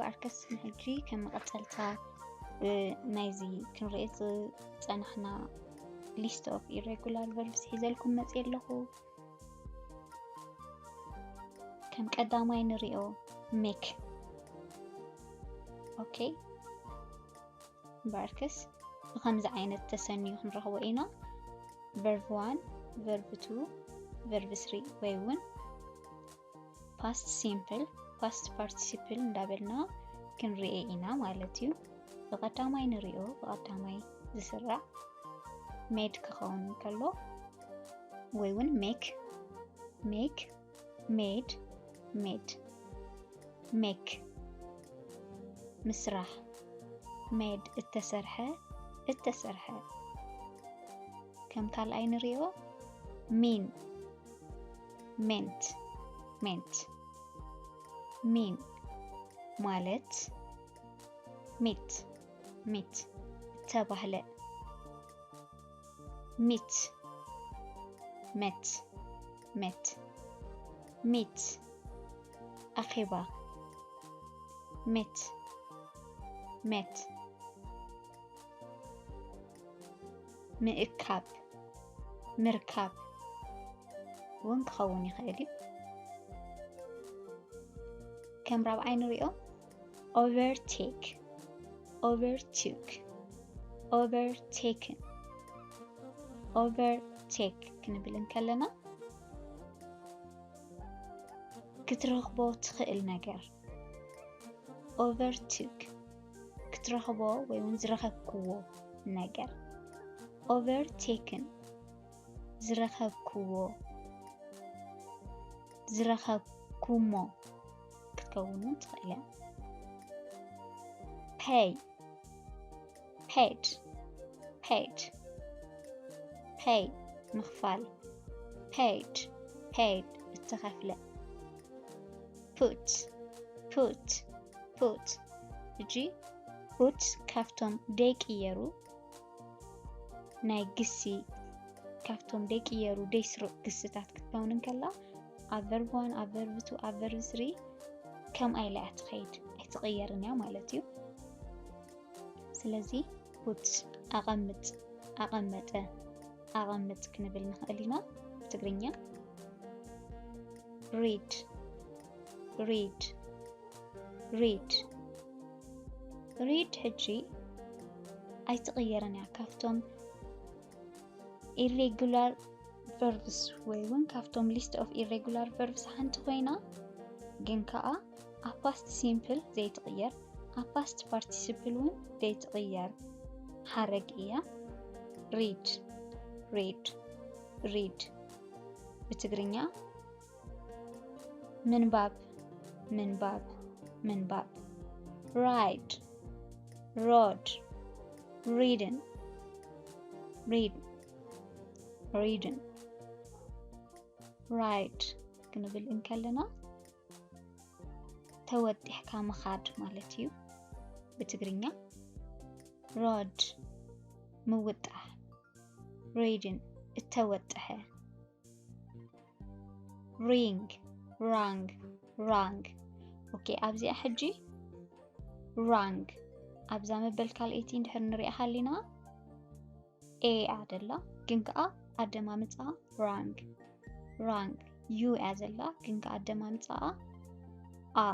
እምበኣርከስ ንሕጂ ከም መቐጸልታ ናይዚ ክንርኢ ዝጸናሕና list of irregular verbs ሒዘልኩም መጽእ ኣለኹ። ከም ቀዳማይ ንሪኦ make። ኦኬ፣ እምበኣርከስ ብኸምዚ ዓይነት ተሰንዩ ክንረኽቦ ኢና። Verb one፣ verb two፣ verb three ወይ እውን past simple፣ past participle እንዳበልና ክንርኤ ኢና ማለት እዩ። ብቐዳማይ ንሪኦ፣ ብቐዳማይ ዝስራዕ made ክኸውን እንከሎ ወይ እውን make፣ make፣ made፣ made፣ make ምስራሕ፣ made እተሰርሐ፣ እተሰርሐ። ከም ካልኣይ ንሪኦ mean፣ meant፣ meant፣ mean ማለት meet፣ meet እተባህለ፣ meet፣ met፣ met፣ meet ኣኼባ፣ met፣ met ምእካብ፣ ምርካብ እውን ክኸውን ይኽእል እዩ። ከም ራብዓይ ንሪኦ overtake፣ overtook፣ overtaken፣ overtake ክንብል እንከለና ክትረኽቦ ትኽእል ነገር። Overtook ክትረኽቦ ወይ እውን ዝረኸብክዎ ነገር። Overtaken ዝረኸብክዎ፣ ዝረኸብኩሞ ክትከውን እውን ትኽእል እያ። Pay፣ paid፣ paid፣ pay ምኽፋል፣ paid፣ paid እተኸፍለ። Put፣ put፣ put። ሕጂ put ካብቶም ደይቅየሩ ናይ ግሲ፣ ካብቶም ደይቅየሩ ደይስሩዕ ግስታት ክትከውን እንከላ፣ ኣብ verb one፣ ኣብ verb two፣ ኣብ verb three ከምኣ ኢላ እያ ትኸይድ፣ ኣይትቕየርን እያ ማለት እዩ። ስለዚ put ኣቐምጥ፣ ኣቐመጠ፣ ኣቐምጥ ክንብል ንኽእል ኢና ብትግርኛ። Read፣ read፣ read፣ read ሕጂ ኣይትቕየርን እያ። ካብቶም irregular verbs ወይ እውን ካብቶም list of irregular verbs ሓንቲ ኮይና፣ ግን ከኣ ኣብ past simple ዘይትቕየር፣ ኣብ past participle እውን ዘይትቕየር ሓረግ እያ። Read፣ read፣ read ብትግርኛ ምንባብ፣ ምንባብ፣ ምንባብ። Ride፣ rode፣ ridden፣ rid፣ ridden። Ride ክንብል እንከለና ተወጢሕካ ምኻድ ማለት እዩ ብትግርኛ። Rode ምውጣሕ፣ ridden እተወጠሐ። Ring፣ rang፣ rang። ኦኬ፣ ኣብዚኣ ሕጂ rang ኣብዛ መበል ካልኣይቲ እንድሕር ንሪኣ ሃሊና A እያ ዘላ፣ ግን ከኣ ኣደማምጻኣ rang፣ rang። U እያ ዘላ፣ ግን ከኣ ኣደማምጻኣ A፣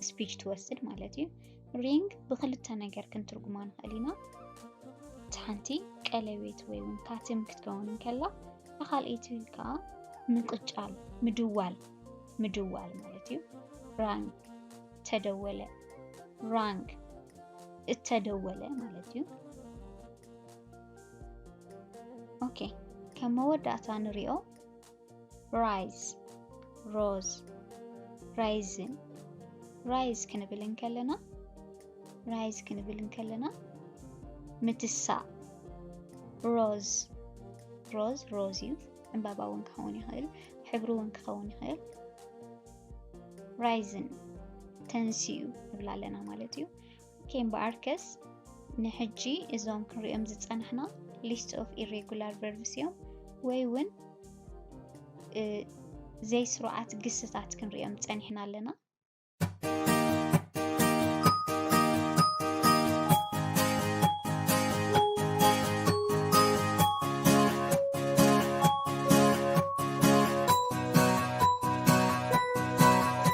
speech ትወስድ ማለት እዩ። Ring ብኽልተ ነገር ክንትርጉማ ንኽእል ኢና። እቲ ሓንቲ ቀለቤት ወይ እውን ካትም ክትከውን እንከላ፣ እታ ካልኣይቲ ከኣ ምቅጫል፣ ምድዋል፣ ምድዋል ማለት እዩ። Rang ተደወለ፣ rang እተደወለ ማለት እዩ። ኦኬ፣ ከም መወዳእታ ንሪኦ rise፣ rose፣ risen። Rise ክንብል እንከለና፣ rise ክንብል እንከለና ምትሳእ። Rose፣ rose፣ rose እዩ። ዕምባባ እውን ክኸውን ይኽእል፣ ሕብሪ እውን ክኸውን ይኽእል። Risen ተንሲኡ ንብል ኣለና ማለት እዩ። ኦኬ፣ እምበኣርከስ ንሕጂ እዞም ክንሪኦም ዝጸናሕና list of irregular verbs እዮም፣ ወይ እውን እ፣ ዘይስሩዓት ግስታት ክንሪኦም ጸኒሕና ኣለና።